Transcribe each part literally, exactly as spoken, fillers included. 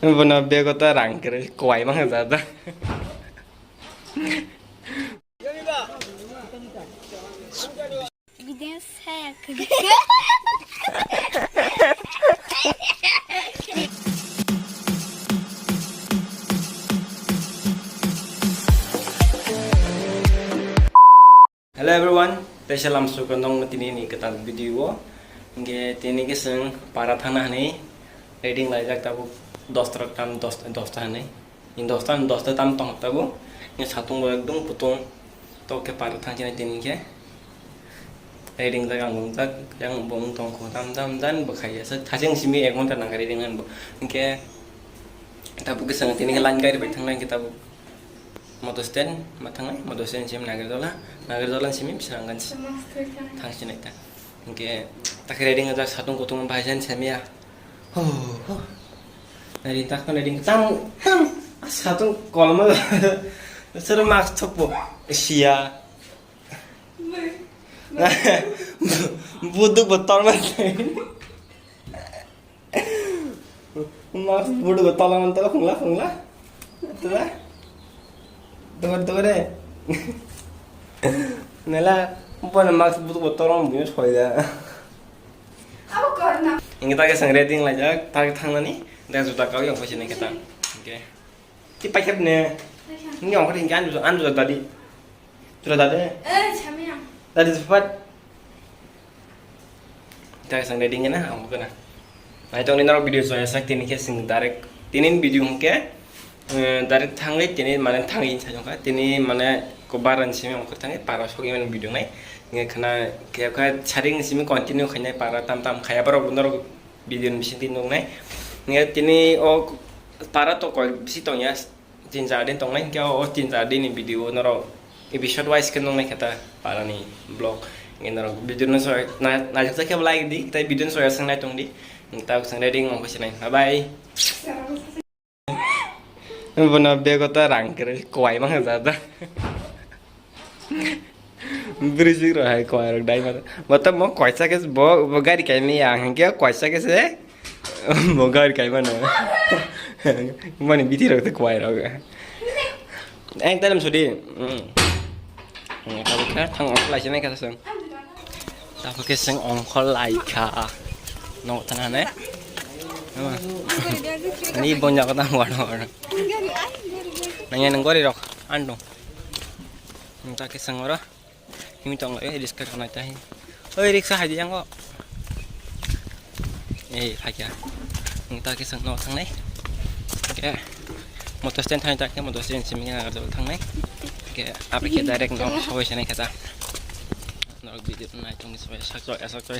Bono bego ta rang kwrwi kwai mang ja da. Bidin saya kwrwi. Hello everyone, tei salam sukrunong tini ni kwtal video o. Hingke tini ke chwng para thangna hinwi ready laijak tabuk dosta rok tam dosta, dosta hinwi. Ni dosta, dosta tam tong tabuk. Ni satung bo ekdom kutung. Tok ke para thang chini tini ke. Ready jak ang jak yang bong tong ko tam tam dan bo khai ya. Thajeng simi ek ghonta nang ready ngan bo. Hingke tabuk ke chwng tini ke line gari bai thang nang ke tabuk. Moto stand ma thangnai, moto stand simi Nagarjola, Nagarjola simi Bisramganj thang sinai ta. Hingke ta khe ready wngkha satung kutung bai jan simi ya. Ho, ho. Ready ta khe ready tam tam. Satung kolma. Sir mask thokpo. Siya. Buduk bo torma. Mask budu go tola man tola khungla khungla. Tola. Dogor dogor de. Nela, bana mask budu go tola man bini soi da. Abo korna. Inge ta ke sang ready laijak, ta ke thangnani, ta juta kau yang pasi nang keta. Oke. Ti paikap ne. Ni ongkar inge anu anu dadi. Tura dadi. Eh, chami yang. Dadi cepat. Tei sang ready na, ang buka na. Nai tong ni norok video soya sak tini ke sing direct. Tini video hingke, eh, direct thangwi tini mane thangwi sa jongka. Tini mane ko baran simi ongkar thangwi para sogi mane video nai. Nge khana ke ka saring simi continue khainai para tam tam khaya borok norok video ni bising tin nung nai. Nge tini o para to koi bisi tong ya. Tin char din tongnai, hingke o tin char din ni video norok episode wise khe nongnai khe ta parani vlog. Hingke norok video no soi na, naijak khe like di, tei video no soi aswk nai tong di. Ta aswk nai ring ongkha sinai. Bye bye. Bono bego ta rang kwrwi kwai mang ja da. Brijik rok hai kwai rok dai mano. Bo to mo kwaisa khe bo, bo gari kaimani ya, hingke kwaisa khe se bo gari kaimano. Mani biti rok te kwai rok. Eng talem sudi. Hmm. Tabuk khe thang ongkhor lai sinai khe seng. Tabuk khe seng ongkhor lai kha. Nok tana ne. Ni bonja kota wano wano. Nanya nang gori rok ando. Nta khe seng oro. Himi tong lai, riska kanai tahi. Oi, riksa hai di yango. Eh, phaikya. Nta khe seng no thangnai. Ke motor stand thang ta ke motor stand simi na gardo thangnai. Ke ape ke direct no soi senai kata. Norok video nai tong soi sak soi sak soi.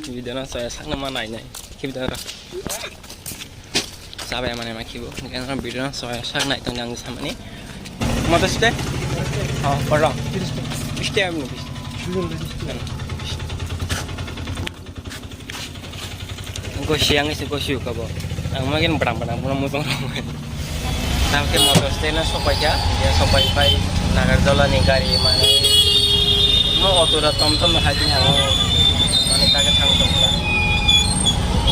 Video no soya sakno ma nai nai. Khe video no. Sabai mane ma khibo. Hingke no video no soya sak nai tong jang samani. Moto ste? Oh, pardon. Ste amni bis. Go siang isi go siu kabo. Ang makin bram bram bram musong. Tangke motor stand o sopaikha, ya sopai pai Nagarjola ni gari mane mo auto da tom tom hai din hango mane kake thang tong kha.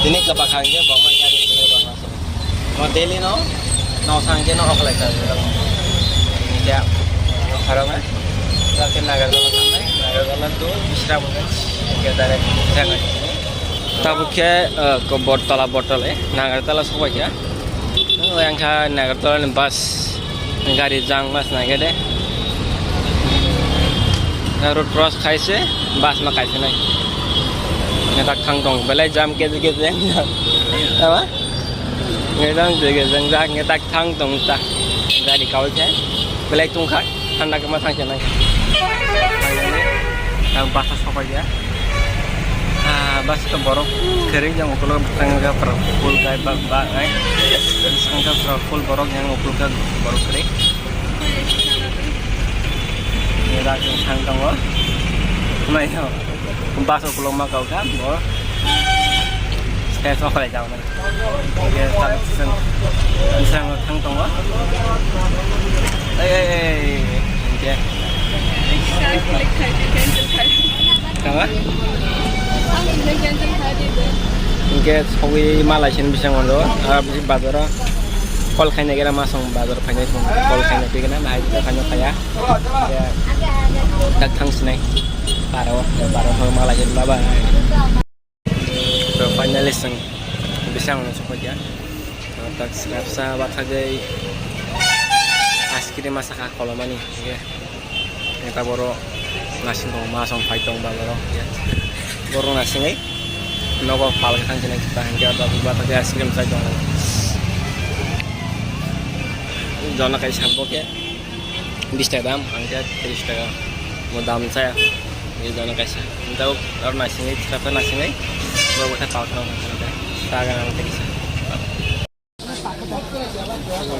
Tini kaba khang je bangma gari ni bangma so. Mo Delhi no no thang je no okolai ka. Ya no kharang ha. Tangke Nagarjola thangnai, Nagarjola to Bisramganj ke direct Bisramganj. Tabuk khe, eh, ko Bortola, Bortola, eh, Nagartala sobai kha. O yang kha Nagartala ni bus, gari jang bus nai khe de. Road cross khai se bus ma kai se nai. Nge tak thang tong belai jam ke ke. Apa? Nge dang ke ke jang jang nge tak thang tong ta. Gari kau khe belai tong kha. Thanda khe ma thang khe nai. Ang bus o sobai ya. Ah, bus to borok kwrwi yang ukulok tang ga pra full gai ba ba gai. Tang ga pra full borok yang ukulok borok kwrwi. Ni da jeng thang tongo. Nai no. Bus ukulok ma kau kha bo. Step o khlai jao nai. Bising, bising thang tongo. Ei, ei, ei, ei. Hingke. Tama? Hingke sogwi malai sini bising mando, ah, bisi bazaro call khaina gera masong bazar phainai song call khaina tigana bahai khaina phaya. Ya, tak thang sinai. Baro, baro thang malai sini baba. So, finally, song bising mando sokya. Tak srapsa bathagwi askiri masa kha kolomani. Neta boro nasing tong ma song phai tong ba boro. Boro nasingwi nogo pal khe thang jani kita hingke abo ba ta ice cream chai tong. Jona kaisa bo khe bis taka dam, ang khe tris taka. Mo dam chaya. Ni jona kaisa. Neta aro nasingwi chapa nasingwi. Bo khe pal khe thang jani kita. Taga nang kaisa.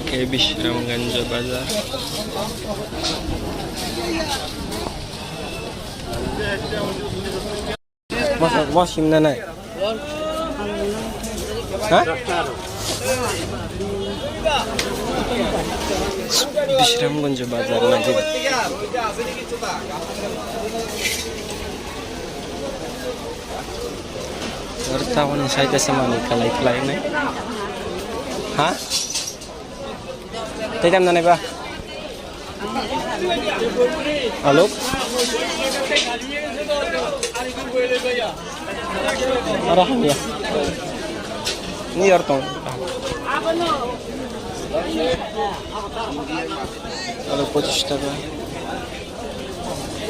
Ke Bisramganj bazar. Mas, mas himna nai. Ha? Bisramganj bazar nai. Oro taboni side se manwi kalai kalai nai. Ha? Tei tam nanai ba? Alok? Aro hamya. Ni yor tong. Aro pochis taka.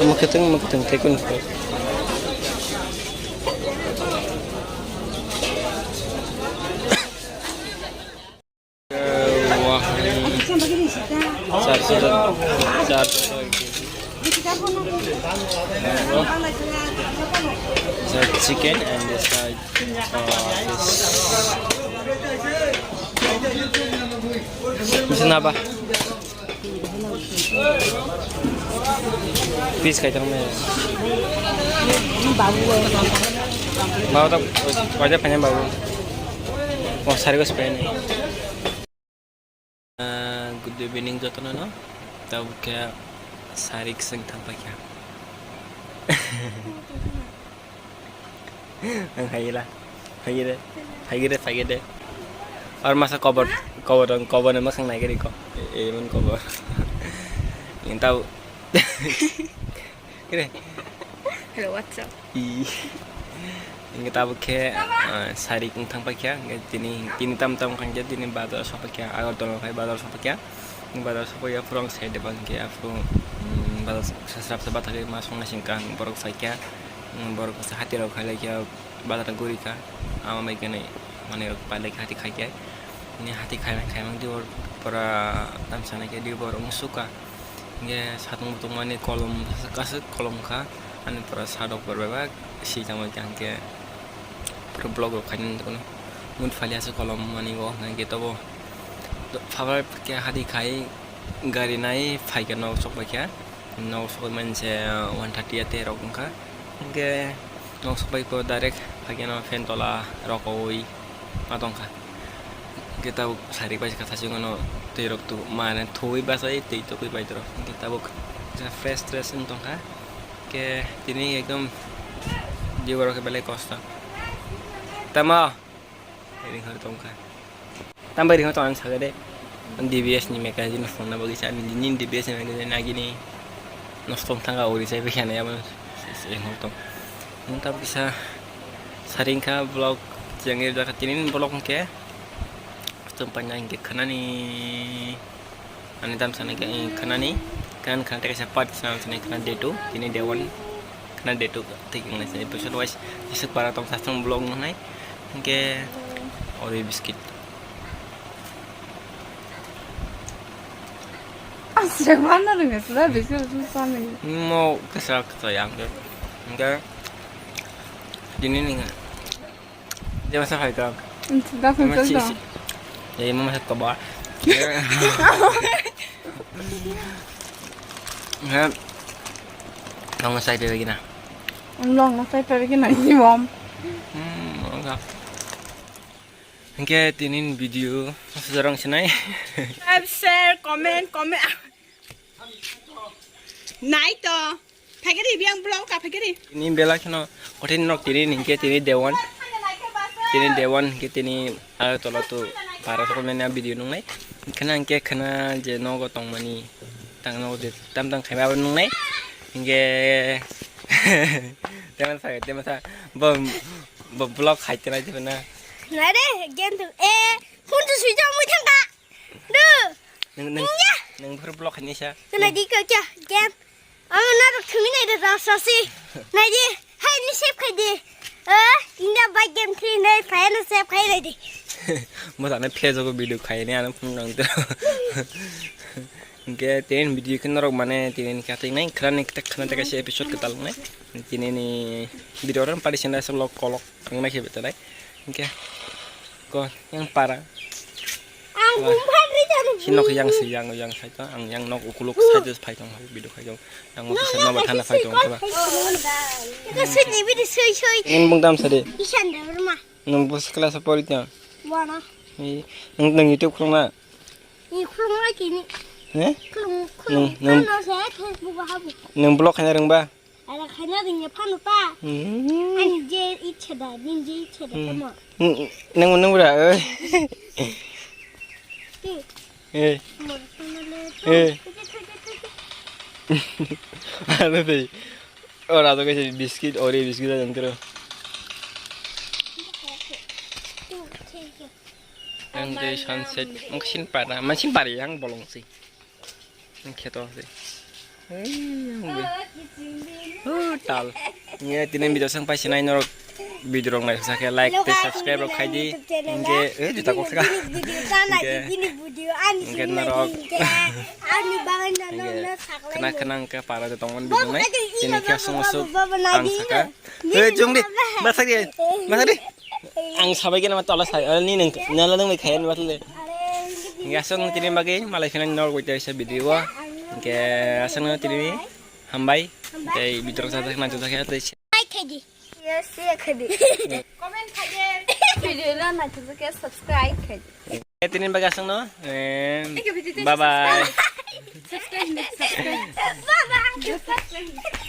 Mwkhwtwng, mwkhwtwng, tei kunu khe. Wahai. Char side, char side. The chicken and the side, uh, this. Bisa napa? Piece khai tong me. Babu. Babu tak, wajar panjang babu. Oh, sari ko sepain. Ah, good evening jotono no. Tabuk khe sari kisang thang paikha. Ang haila. Haire. Haire, haire. Ar masa kobor, kobor, kobor ni masang nai gari ko. E, e, mon kobor. Yang tahu. Kire. Hello, what's up? I. Hingke tabuk khe, ah, sari wng thang paikha. Hingke tini, tini tam tam khankhe tini bazar sok paikha. Agartala khai bazar sok paikha. Bazar sok paikha, phurung side bangkhe aphuru, mm, bazar srap srap bathagwi ma songnaising kha borok phaikha. Mm, borok hati rok khai laikha, bazar guri kha. Ama bai khe nai manwi rok pai laikha, hati khaikhe. Ni hati khaimang khaimang dibo pura tamsa naikhe dibo borok wng sukha. Hingke satung butung mani kolom kasuk kolom kha. Ani pura sadok bebak si tamo hingke pura block rok khainani mood fali asuk kolom mani o hingke tobo. Phabar khe hadi khai gari nai phaikhe nok sok paikha. Nok sok mani se one thirty ate rok wngkha. Hingke nok sok paikhe direct phaikhe no fan tola rokoui ma tongkha. Hingke tabuk sari bai kha thachingmano twi rok tu mane thuwi bachai twi tokwi bai toro. Hingke tabuk kisa fresh fresh wng tongkha. Hingke tini ekdom diborok khe belai kosto. Tamo? Ring hor tongkha. Tambai ring hor tong ang sakha de. D B S ni magazine phone na bagwi sa ani ni D B S ni magazine agini nosto wng thangkha uri sai bikha nai abo ring hor tong. Wng tabuk kisa saring kha vlog chengri jakha tinin vlog hwnkhe. Chwng paina hwnkhe khwnani ani dam sanai khe khwnani khwnani khwna tei kaisa part chwng sanai khwna day two tini day one khwna day two tei khwna episode wise jeswk para tong sa chwng vlog nuknai hwnkhe ori biscuit. Aswk manna rwngya sila biscuit sani. Mo kasa kasa yang ke hwnkhe tini ni. Dia masa hai kang. Dak Mama sensor si- dong. si- Ya, mama sat kobar. He. Nang sai pe gina. Long na sai pe gina ni mom. Hmm, enggak. Hingke tinin video sejarang senai. Subscribe, share, comment, comment. Nai to. Phaikari biang vlog ka phaikari. Tini bela kheno kothin nok tini ningke tini day one. Tini day one hingke tini aro tola tu bara sokomnani a video nungnai. Khana hingke khana je nogo tongmani tang nogo je tam tam khaiba abo nungnai. Hingke teman sa teman sa bo bo vlog khai tena je na. Nare game tu e phone tu switch off mui thangka. Du. Nung nung nung phuru vlog khai nisa. Nai di ko kya game. Ang na rok thumi nai da sa si. Nai di. Hai ni save khai di. Eh, inda bai game thi nai phai na save khai nai di. Mo ta na phe jogo video khai ni ano phung nang to. Hingke ten video khe norok mane ten khe thik nai khana ni khana te kaisa episode kwtal nai. Tini ni video ran pari senda sa lok kolok ang nai khe betalai. Hingke ko yang para. Ang bumhan ri janu. Sino khe yang si yang yang sai to ang yang nok ukuluk sai to phai tong video khai tong. Yang nok se no ba thana phai tong ba. Ito sui ni bidi sui sui. Nung bung dam sade. Isan da ma. Nung bus kelas apa itu? Wana. Nung nung YouTube khulung na. Ni khulung lagi ni. Eh? Khulung khulung. Nung nung. Ano saya Facebook habu. Nung blog hanya rengba. Ala khana ringya phano ta. Hmm. Ani je ichhe da, din je ichhe da tamo. Hmm. Nang nang bra. Ti. Eh. Mo phano le to. Eh. Ano dei. Ora to kaisa biscuit, ori biscuit aja antero. Tu, tu, tu. Ang dei sunset, ang sin para, man sin para yang bolong si. Ang kheto si. Hey, ang dei. Oh, tal. Ye, tini video sang pai sinai norok video rok nai sakhe like te subscribe rok khai di. Hingke, eh, juta kok saka. Hingke, hingke norok. Hingke, khna khna hingke para de tongmani video nai. Tini khe sung suk ang saka. Eh, jung di. Masak di. Masak di. Ang sabai kena mata Allah sai. Ni neng nala neng khai ni batle. Hingke asal nang tini bagi malai khna norok wita isa video. Hingke asal nang tini hambai. Tei video sa tak na juta khe tei. Like khai di. Yes, ya khai di. Comment khai di. Video la na juta khe subscribe khai di. Eh, tini bagi asal no. Eh, bye bye. Subscribe, subscribe. Bye bye.